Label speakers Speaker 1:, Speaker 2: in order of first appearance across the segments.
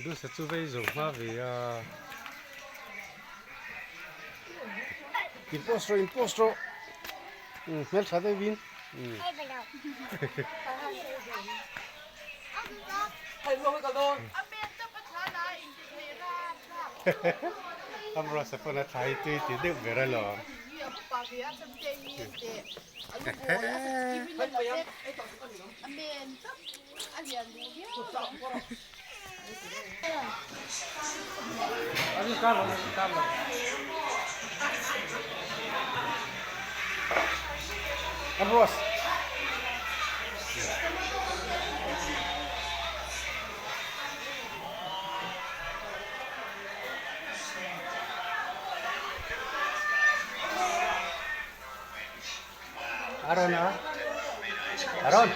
Speaker 1: Dusa chu vei zo hma ve a. In post rawh in post rawh hmeltha deuh in. Ambrose pawn a thlai tui ti deuh ber alawm. Ambrose. Aaron a Aaron.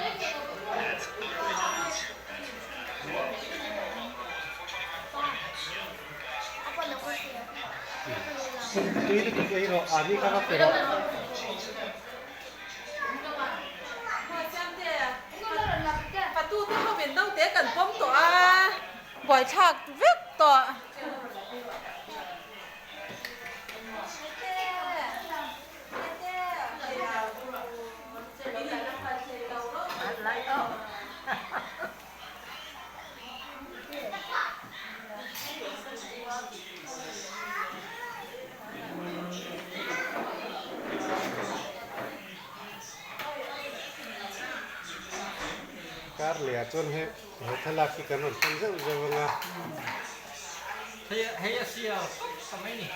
Speaker 1: Tui lutuk ei rawh, ani kha va pe rawh.
Speaker 2: Fatute hovin naute kan pawm tawh a, buaithlak vek tawh.
Speaker 1: Kar leh ah chuan he he thlalak hi kan rawn hman zeuh zeuh ang a.
Speaker 3: Hei a sia ta mai ni.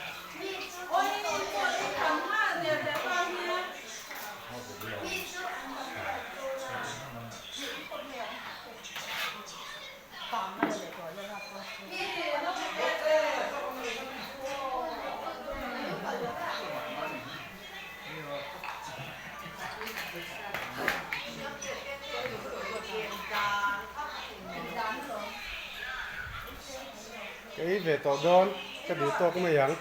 Speaker 1: Ka ei ve tawh dawn, ka duh tawk mai ang.